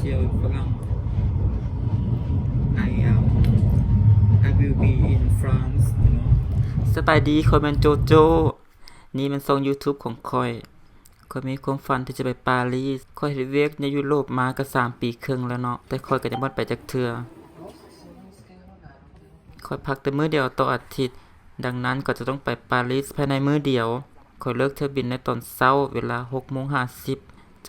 ທ່ຽວຝຣັ່ງ I am I will be in France ເນາະ. ສະບາຍດີ ຂ້ອຍແມ່ນໂຈໂຈ້ ນີ້ແມ່ນຊ່ອງ YouTube ຂອງຂ້ອຍ. ຂ້ອຍມີຄວາມຝັນທີ່ຈະໄປປາຣີສ. ຂ້ອຍເຮັດວຽກໃນຢູໂຣບມາກໍສາມປີເຄິ່ງແລ້ວເນາະ, ແຕ່ຂ້ອຍກໍຍັງບໍ່ໄດ້ໄປຈັກເທື່ອ. ຂ້ອຍພັກແຕ່ມື້ດຽວຕໍ່ອາທິດ, ດັ່ງນັ້ນກໍຈະຕ້ອງໄປປາຣີສພາຍໃນມື້ດຽວ. ຂ້ອຍເລີກຖ້ຽວບິນໃນຕອນເຊົ້າເວລາຫົກໂມງຫ້າສິບ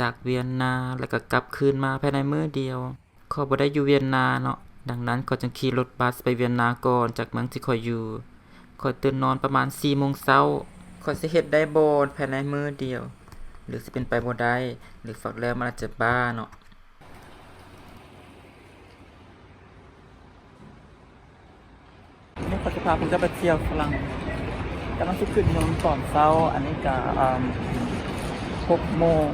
ຈາກວຽນນາ ແລ້ວກໍກັບຄືນມາພາຍໃນມື້ດຽວ. ຂ້ອຍບໍ່ໄດ້ຢູ່ວຽນນາເນາະ, ດັ່ງນັ້ນຂ້ອຍຈຶ່ງຂີ່ລົດບັສໄປວຽນນາກ່ອນຈາກເມືອງທີ່ຂ້ອຍຢູ່. ຂ້ອຍຕື່ນນອນປະມານສີ່ໂມງເຊົ້າ. ຂ້ອຍຊິເຮັດໄດ້ບໍ່ພາຍໃນມື້ດຽວ ຫຼືຊິເປັນໄປບໍ່ໄດ້ ຫຼືຟັງແລ້ວມັນອາດຈະບ້າເນາະ. ນີ້ຂ້ອຍຊິພາພວກເຈົ້າໄປທ່ຽວຝຣັ່ງ. ກຳລັງຊິຂຶ້ນຍົນຕອນເຊົ້າ, ອັນນີ້ກະ ເອີ່ມ ຫົກໂມງ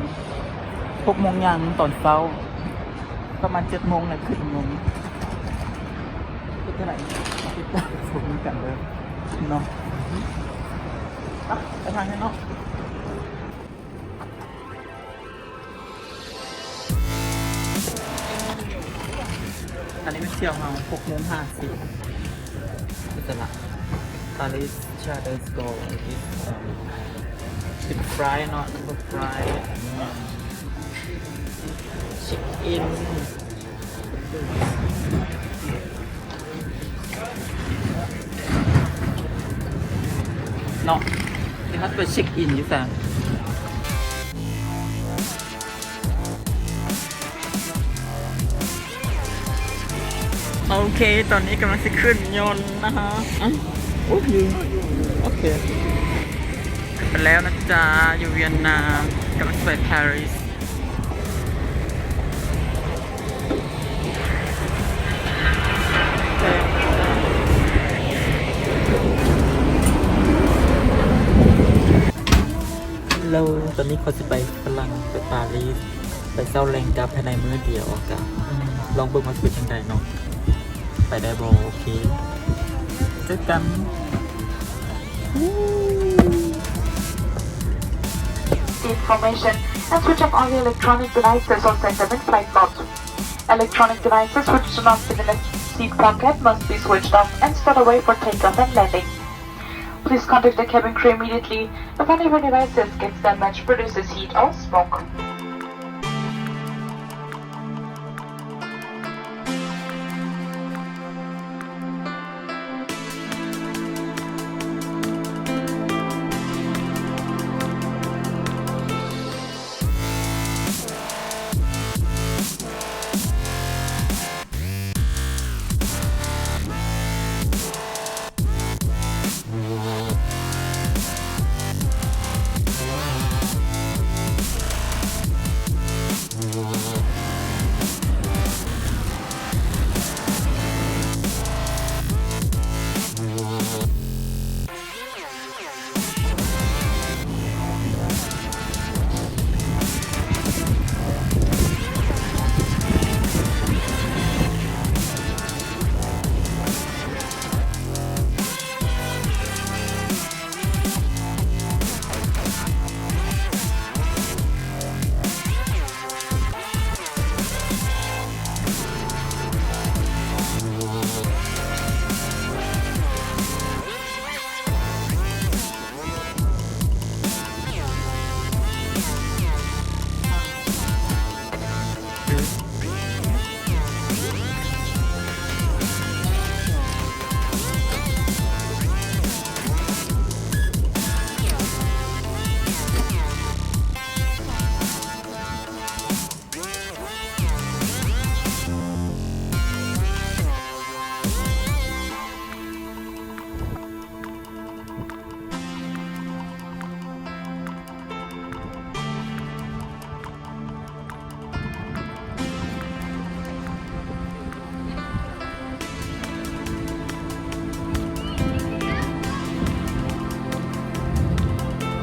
ຫົກໂມງຫຍັງຕອນເຊົ້າ, ປະມານເຈັດໂມງແລ້ວຂຶ້ນຍົນ. ເຮັດຈັ່ງໃດ ຕິດຕາມຊົມນຳກັນເດີເນາະ. ໄປທາງນີ້ເນາະ. ອັນນີ້ແມ່ນທ່ຽວເຮົາ ຫົກໂມງຫ້າສິບ. ເປັນຈັ່ງໃດ? Paris Charles de Gaulle is, um, it's fry, not the fry. ເຊັກອິນ ເນາະ ທີ່ເຮົາໄປເຊັກອິນຢູ່ຊະ. ໂອເຄ ຕອນນີ້ກຳລັງຊິຂຶ້ນຍົນນະຮະ. ອະ ໂອ້ຍ ໂອເຄ ໄປແລ້ວນະຈ໊ະ ຢູ່ວຽນນາ ກຳລັງຊິໄປປາຣີສ. ແລ້ວຕອນນີ້ຂ້ອຍຊິໄປຝຣັ່ງ ໄປປາຣີສ ໄປເຊົ້າແລງກັບພາຍໃນມື້ດຽວ. ກະ ອືມ ລອງເບິ່ງວ່າຊິເປັນຈັ່ງໃດເນາະ. ໄປໄດ້ບໍ່? ໂອເຄ ເຈີກັນ. Information and switch off all your electronic devices or set them in flight mode. Electronic devices which do not fit in the seat pocket must be switched off and stored away for takeoff and landing. Please contact the cabin crew immediately if any of your devices gets damaged, produces heat or smoke.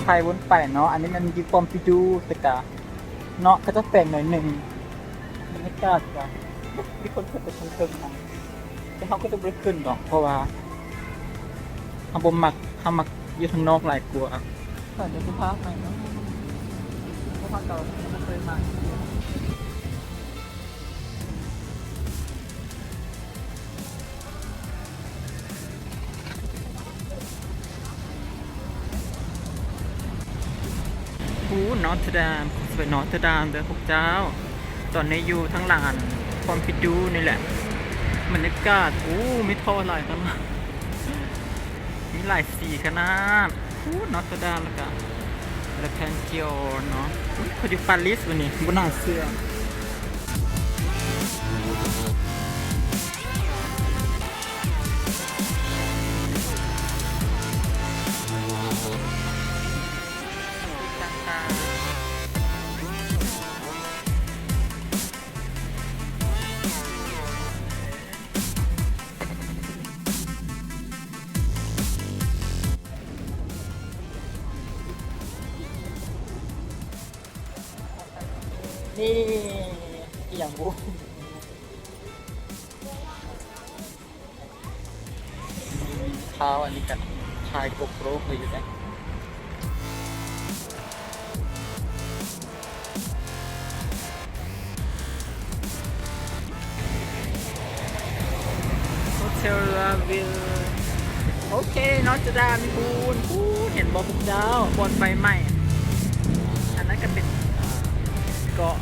ຖ່າຍວົນໄປເນາະ. ອັນນີ້ແມ່ນຢູ່ປອມປີດູ ແຕ່ກະ ເນາະ ເຂົາເຈົ້າແປງໜ້ອຍໜຶ່ງ. ບັນຍາກາດກະມີຄົນຂຶ້ນໄປເທິງໆນຳ, ແຕ່ເຮົາກໍຈະບໍ່ໄດ້ຂຶ້ນດອກ ເພາະວ່າເຮົາບໍ່ມັກ, ເຮົາມັກຢູ່ທາງນອກຫຼາຍກວ່າ. ເຂົາຈະພາໄປເນາະ ເພາະວ່າເຮົາກໍບໍ່ເຄີຍມາ. Notre Dame ຂ້ອຍຊິໄປ Notre Dame ເດີພວກເຈົ້າ. ຕອນນີ້ຢູ່ທາງຫຼັງອັນ Pompidou ນີ້ແຫຼະ. ບັນຍາກາດ ໂອ້ ມີທໍ່ຫຼາຍຂະໜາດ ມີຫຼາຍສີຂະໜາດ. ໂອ້ Notre Dame ແລ້ວກະ Le Pantheon ເນາະ. ເຂົາຢູ່ປາຣີສ ມື້ນີ້ ບໍ່ໜ້າເຊື່ອ. ນີ້ ອີ່ຫຍັງບຸ ຄາວອັນນີ້ກັນ ຖ່າຍ GoPro ເລີຍຢູ່ເດ້. Hotel La Ville ໂອເຄ Notre Dame ພຸ້ນ ພຸ້ນ ເຫັນບໍ່ພວກເຈົ້າ ບ່ອນໄຟໄໝ້. ອັນນັ້ນກະເປັນ ເກາະ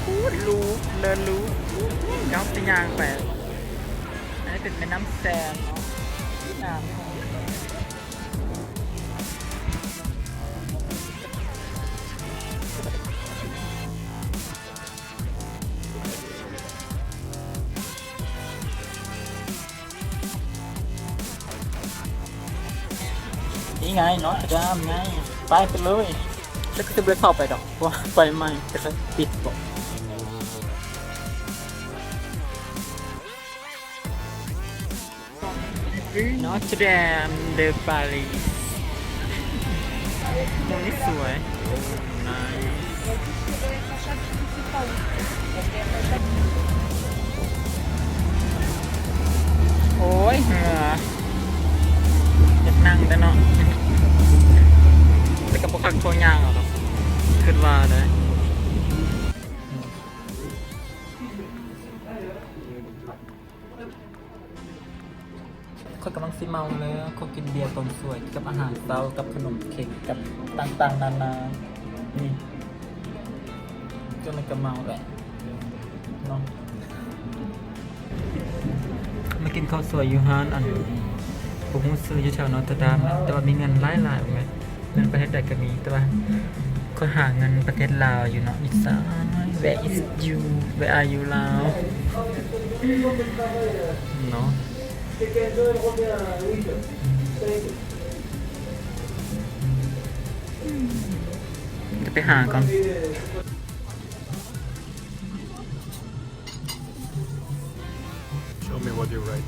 ພຸ້ນ Louvre Le Louvre ເຮົາຊິຍ່າງໄປ. ອັນນີ້ເປັນແມ່ນ້ຳແຊນເນາະ ງາມ. ນີ້ໄງ Notre Dame ໄງ ໄປ ໄປເລີຍ. ແຕ່ກະຊິບໍ່ໄດ້ເຂົ້າໄປດອກ ເພາະວ່າໄຟໄໝ້ ແຕ່ກະປິດບໍ. ນອດຣະແດມເດີປາຣີ. ໂອ້ ນີ້ສວຍ ໂອ້ nice. ໂອ້ຍ ເຫື່ອ ຢາກນັ່ງແຕ່ເນາະ ແຕ່ກະບໍ່ຄັກພໍຍ່າງເອົາດອກ ຄິດວ່າໄດ໋. ຂ້ອຍກຳລັງຊິເມົາແລ້ວ ຂ້ອຍກິນເບຍຕອນສວຍ ກັບອາຫານເຊົ້າ ກັບຂະໜົມເຄັກ ກັບຕ່າງໆນານາ ນີ້ ຈົນກະເມົາແຫຼະເນາະ. ມາກິນເຂົ້າສວຍຢູ່ຮ້ານ ອັນ ບໍ່ຮູ້ຊື່ ຢູ່ແຖວນອດຣະດາມ ແຕ່ວ່າມີເງິນຫຼາຍໆ ແມ່ນ ເງິນປະເທດໃດກະມີ ແຕ່ວ່າຂ້ອຍຫາເງິນປະເທດລາວຢູ່ເນາະ. It's, uh, where is you? Where are you, Lao? ເນາະ ຈະໄປຫາກ່ອນ. Show me what you write.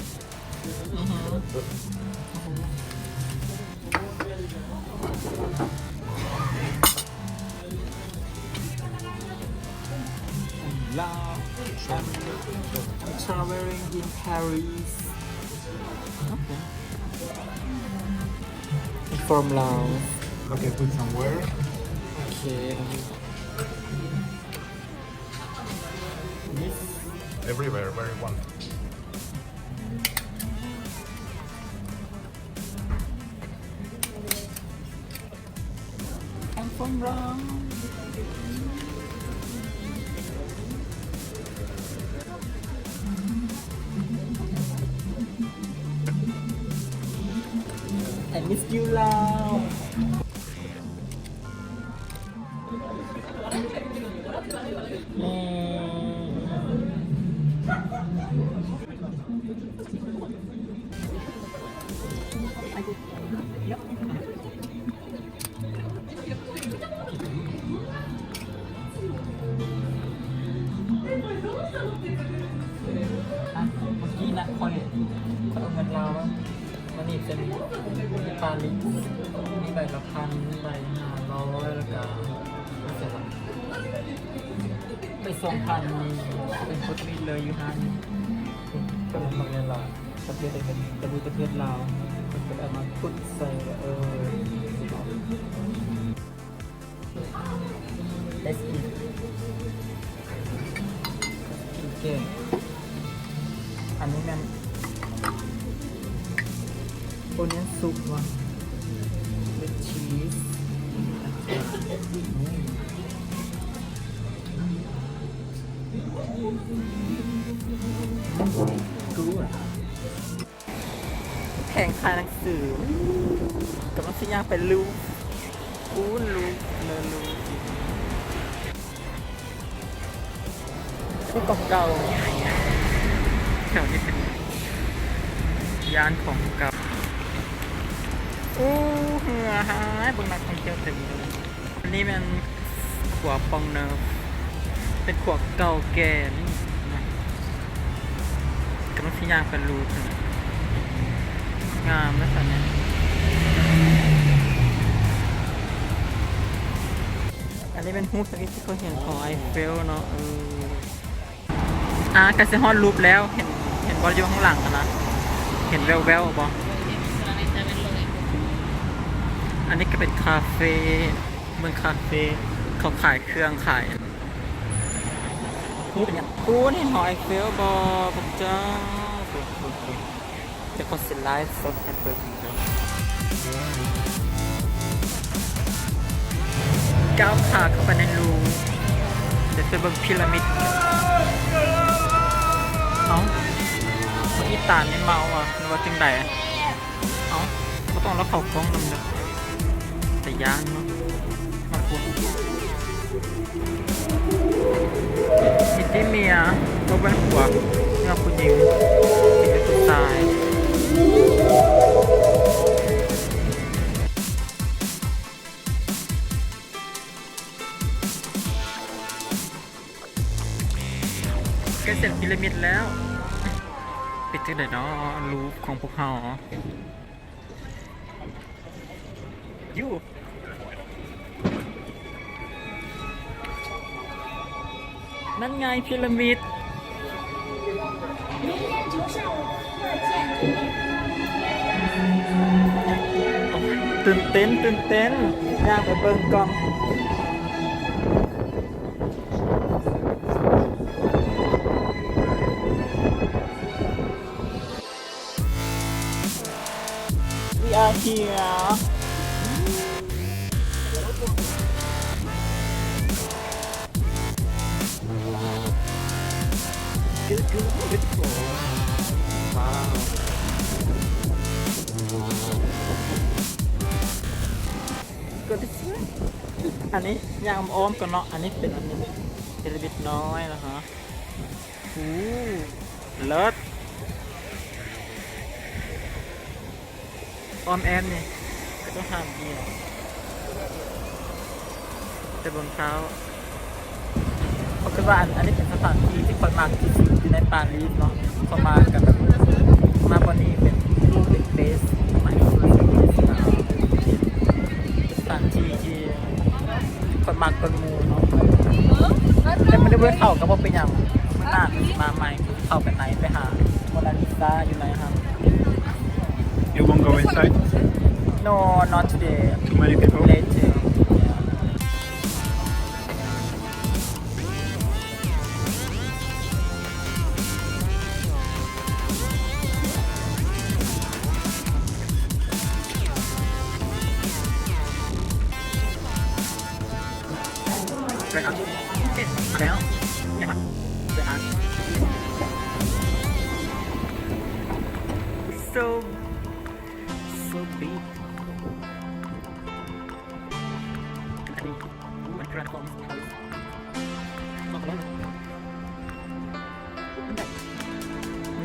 Love. I'm traveling in Paris. Okay. From Laos. Okay, put somewhere. Okay. This. Everywhere where you want. I'm from Laos. I miss you, Laos. ອ່ະ ເມື່ອກີ້ນະ ຂ້ອຍ ຂ້ອຍເອົາເງິນລາວມາ ມາໜີບໃສ່ ປາຣີ ມີໃບລະພັນ ມີໃບຫ້າຮ້ອຍ ແລ້ວກະ ມີໃສ່ລະ ໄປສອງພັນນີ້ ເປັນຄົນມີເລີຍຢູ່ຫັ້ນ ເປັນບັກເງິນລາວ ປະເທດໃດກະດີ ແຕ່ຢູ່ປະເທດລາວ ເພິ່ນກະເອົາມາປຸດໃສ່ ເອີ Let's eat. Onion soup ວະ with cheese. Good. ແຜງຂາຍໜັງສື ກຳລັງຊິຍ່າງໄປລູຟ ປູນລູຟ ເລີລູຟ ເປັນຂອງເກົ່າ ແຖວນີ້ເປັນຢ້ານຂອງເກົ່າ. ໂອ້ ເຫື່ອຫາຍ ເບິ່ງນັກທ່ອງທ່ຽວເຕັມເລີຍ. ອັນນີ້ແມ່ນຂົວປ່ອງເນີຟ ເປັນຂົວເກົ່າແກ່ນີ້ນະ ກຳລັງຊິຍ່າງໄປລູຟ ງາມນະ ແຖວນີ້. ອັນນີ້ແມ່ນຮູບທຳອິດທີ່ເຮົາເຫັນ ຫໍໄອເຟວເນາະ ເອີ. ອ່າ ໃກ້ຊິຮອດລູຟແລ້ວ ເຫັນ ເຫັນບໍ່ ຢູ່ຂ້າງຫຼັງຫັ້ນນະ ເຫັນແວ່ວໆບໍ່? ອັນນີ້ກໍເປັນຄາເຟ ເມືອງຄາເຟ ເຂົາຂາຍເຄື່ອງຂາຍ ຮູ້ເປັນຫຍັງ? ໂອ້ ເຫັນຫໍໄອເຟວບໍ່ພວກເຈົ້າ? ເປັນຄົນຊິໄລຟ໌ສົດໃຫ້ເບິ່ງເດີ ກ້າວຂາເຂົ້າໄປໃນຮູຟ ດຽວໄປເບິ່ງພີລະມິດ. ເອົ້າ ອີຕານີ້ເມົາຫວາ ຫຼືວ່າຈັ່ງໃດ? ເອົ້າ ບໍ່ຕ້ອງລາວເຂົ້າກ້ອງນຳເດີ ຕາຢ້ານເນາະ. ມາພຸ້ນ ມີແຕ່ເມຍ ບໍ່ແມ່ນຜົວ ເມຍຜູ້ຍິງ ຊິເປັນຜູ້ຊາຍ. ໃກ້ເສັດພີລະມິດແລ້ວ ເປັນຈັ່ງໃດເນາະ ລູຟຂອງພວກເຮົາ? ຢູ່ ນັ້ນໄງ ພີລະມິດ. ຕື່ນເຕັ້ນ ຕື່ນເຕັ້ນ ຍ່າງໄປເບິ່ງກ່ອນ. We are here. ອັນນີ້ຍ່າງອ້ອມໆກ່ອນເນາະ ອັນນີ້ເປັນອັນນີ້ ພີລະມິດນ້ອຍນະຮະ. ໂອ້ ເລີດ ອ້ອມແອ້ມນີ້ ເຂົາເຈົ້າຫ້າມບຽ ແຕ່ເບິ່ງທ້າວ ຂ້ອຍຄິດວ່າອັນ ອັນນີ້ເປັນສະຖານທີ່ທີ່ຂ້ອຍມັກທີ່ສຸດຢູ່ໃນປາຣີເນາະ ເພາະມາກັນແບບ ມາບ່ອນນີ້ເປັນ ເປັນເບສ ມາເປັນສະຖານທີ່ທີ່ ຂ້ອຍມັກກ່ອນໝູ່ເນາະ ແຕ່ມື້ນີ້ບໍ່ໄດ້ເຂົ້າກໍບໍ່ເປັນຫຍັງ ມື້ໜ້າຊິມາໃໝ່ ເຂົ້າໄປໃນ ໄປຫາໂມນາລິຊາຢູ່ໃນຫັ້ນ. You won't go inside? No, not today. Too many people? Later. Yeah.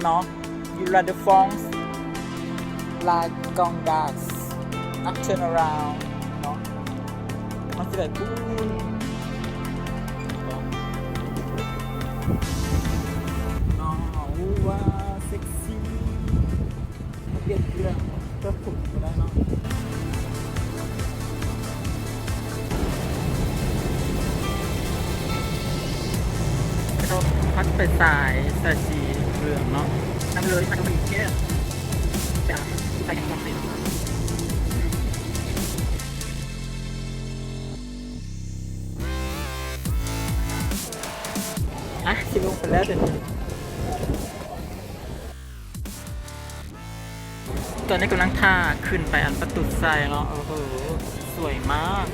ເນາະ ຢູ່ La Défense La Grande Gare ນັກ turn around ເນາະ ມັນຊິໄດ້ປູນເນາະ. ໂອ້ ວ້າວ ເຊັກຊີ. ເປັນເລື່ອງເພື່ອຂຸດບໍ່ໄດ້ເນາະ ເຂົາພັດໄປສາຍ ສາຍສີເຫຼືອງເນາະ ອັນເລີຍ ອັນເລີຍແຄ່ ແຕ່ໃສ່ຄອນເຊັບ ອ່ະ ຊິລົງໄປແລ້ວເດີ. ຕອນນີ້ກຳລັງຖ້າຂຶ້ນໄປອັນປະຕູໄຊເນາະ ໂອ້ໂຫ ສວຍມາກ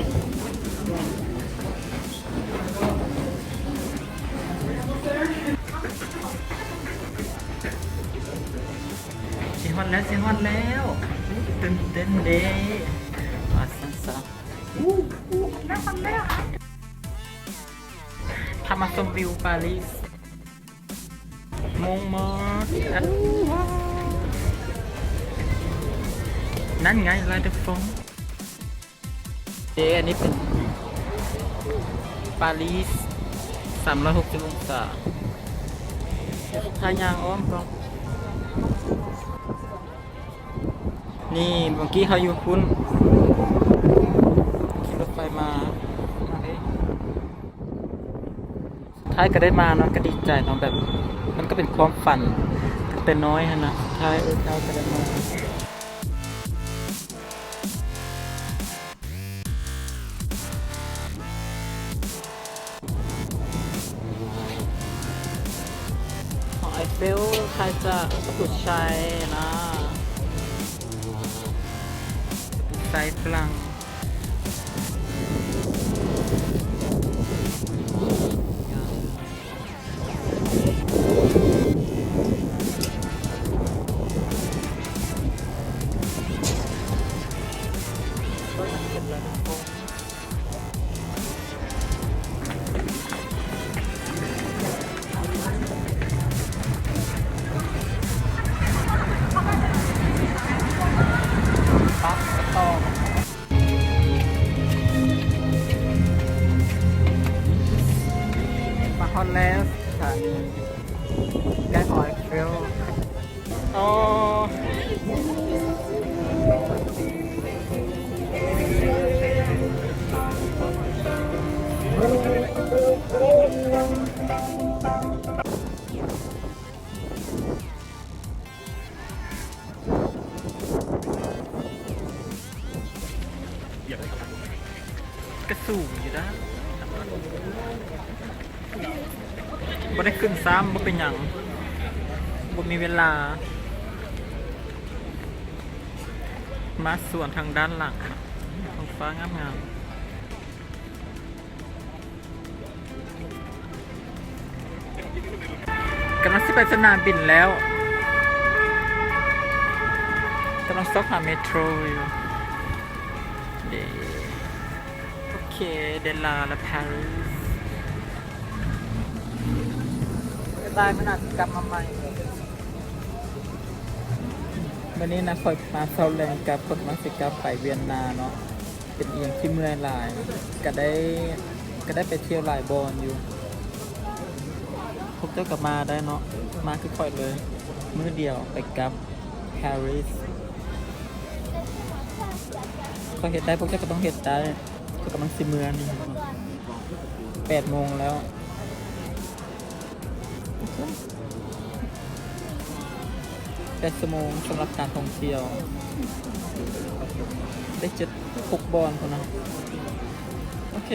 ຊິຮອດແລ້ວ ຊິຮອດແລ້ວ ຕື່ນເຕັ້ນເດ້ ວ່າຊັ້ນຊະ. ຖ້າມາຊົມວິວປາຣີສ ມົງມາດ ອັນ ນັ້ນໄງ ລາເດຟອງ ເດ້. ອັນນີ້ເປັນປາຣີສ ສາມຮ້ອຍຫົກສິບອົງສາ. ຖ້າຍ່າງອ້ອມກ່ອນ. ນີ້ ເມື່ອກີ້ເຮົາຢູ່ພຸ້ນ ຂີ່ລົດໄຟມາ ສຸດທ້າຍກໍໄດ້ມາເນາະ ກໍດີໃຈເນາະ ແບບມັນກໍເປັນຄວາມຝັນຕັ້ງແຕ່ນ້ອຍຫັ້ນນະ ສຸດທ້າຍ ເອີ ເຮົາກໍໄດ້ມາ. ຫໍໄອເຟວ ໃຜຈະສຸດໃຈນະ ໃຈຝຣັ່ງ. ປັບຕໍ່ ມາຮອດແລ້ວ ສະຖານີ ໃກ້ຫໍໄອເຟວ. ອໍ ກະສູງຢູ່ນະ ບໍ່ໄດ້ຂຶ້ນຊ້ຳ ບໍ່ເປັນຫຍັງ ບໍ່ມີເວລາ. ມາສວນທາງດ້ານຫຼັງ ທ້ອງຟ້າງາມໆ. ກຳລັງຊິໄປສະໜາມບິນແລ້ວ ກຳລັງຊອກຫາເມໂທຣຢູ່ເດ້. ໂອເຄ ເດລາ ແລະ ປາຣີສ ບາຍບາຍ ມື້ໜ້າຊິກັບມາໃໝ່. ມື້ນີ້ນະ ຂ້ອຍມາເຊົ້າແລງກັບ ຂ້ອຍກຳລັງຊິກັບໄປວຽນນາເນາະ. ເປັນອີ່ຫຍັງທີ່ເມື່ອຍຫຼາຍ ກະໄດ້ ກະໄດ້ໄປທ່ຽວຫຼາຍບ່ອນຢູ່. ພວກເຈົ້າກະມາໄດ້ເນາະ ມາຄືຂ້ອຍເລີຍ ມື້ດຽວໄປກັບປາຣີສ. ຂ້ອຍເຮັດໄດ້ ພວກເຈົ້າກະຕ້ອງເຮັດໄດ້. ຂ້ອຍກຳລັງຊິເມືອນີ້ ແປດໂມງແລ້ວ. ແປດຊົ່ວໂມງສຳລັບການທ່ອງທ່ຽວ ໄດ້ເຈັດຫົກບ່ອນພຸ້ນນະ. ໂອເຄ